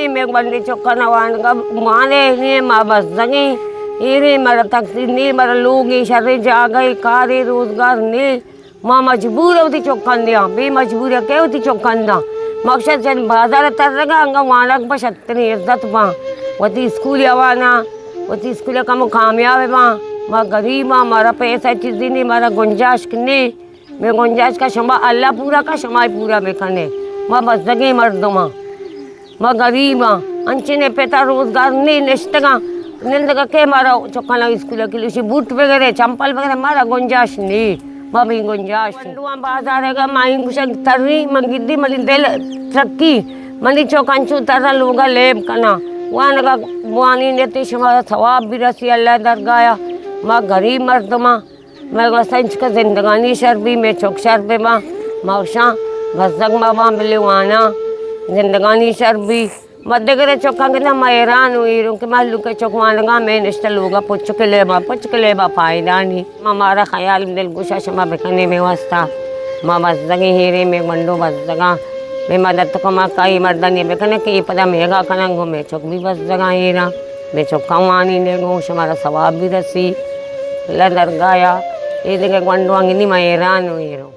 مئے گونڈیں چکاں نہ وانگا، مانے نی، ما بزگیں، ایریں مارا تقدیر نی، مارا لوگے شریں جاگہے کارے روزگار نی۔ ما مجبور وتی چکاں دیاں، بے مجبور کئے وتی چکاں داں؟ ما گوشاں چل بازار ترگا انگا وانگ با شتریں عزت باں، وتی اسکول ءَ واناں، وتی اسکول ءَ کمو کامیاب باں۔ ما غریب آں، مارا پیسہ چیزی نی، مارا گنجائش نی۔ مئے گنجائش کا شما اللہ پورا کا، شما پورا بکنے۔ ما بزگیں مردماں، ما غریباں، انچیں پتا روزگار نی، نشتگاں، نندگا کہ مارا چکانا اسکول کلوشی بوٹ بگرے، چمپل بگرے، مارا گنجائش نی، ما بے گنجائش۔ گونڈواں بازارگا ما این گوشگ تری، من گدی منی دل ترکی، منی چک انچو ترا لوگا لیب کنا، وانگا بوانی نیتی شما ثواب برسی اللہ درگایا، ما غریب مردماں۔ مئے گوستہ انچکہ زندگانی شر بی، مئے چک شر بباں، ما گوشاں بزگ مباں بلے واناں، زندگانی شر بی۔ ما دگرے چکاں گنداں ما حیران و ایروں کہ مہلوک ءِ چک وانگاں، مئے نشتہ لوگا پچک لیبا، پچک لیبا پائدہ نی۔ ما مارا خیال دل گوشا شما بکنے مئے واسطہ، ما بزگیں ایریں، مئے گونڈو بزگاں، مئے مدد کمک ءَ اے مردانی بکنے کہ اے پدا مئیگا کنن گوں مئے چک بی بزگاں ایراں، مئے چکاں وانینے گوں شمارا ثواب بی رسی۔ اللہ درگاہا اے دگہ گونڈواں گندی ما حیران و ایروں۔